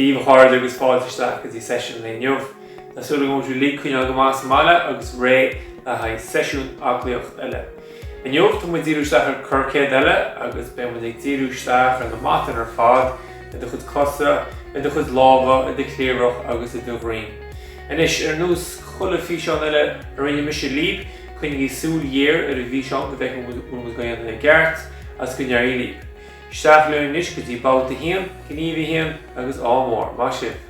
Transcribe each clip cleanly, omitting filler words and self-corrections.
Dia daoibh a chairde agus fáilte isteach go dtí seisiún an lae inniu. Tá súil agam go bhfuil sibh uilig coinneáil go maith sa mbaile agus réidh le haghaidh seisiún aclaíocht eile. Inniu tá muid ag díriú isteach ar corrchéad eile agus beidh muid ag díriú isteach ar na matáin ar fad, i do chuid cosa, i do chuid lámha, i do chliabhrach agus i do dhroim. Anois, ar nós chuile físeán eile a rinne mise libh, coinnigí súil ghéar ar an bhfíseán go bhfeicfidh muid an bhfuil muid á dhéanamh i gceart agus go n-éirí libh. Isteach linn anois go dtí babhta 1, gníomh 1 agus ádh mór. Maith sibh!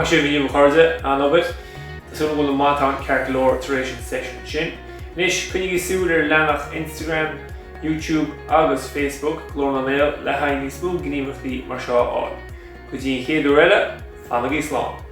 Maith sibh inniu a chairde, an-obair. Tá súil agam go bhfuil na matáin ceart go leor tar éis an seisiún sin. Anois, coinnigí súil ar leathanach Instagram, YouTube agus Facebook Glór na nGael le haghaidh níos mó gníomhaíochtaí mar seo a fháil. Go dtí an chéad uair eile, fanaigí slán!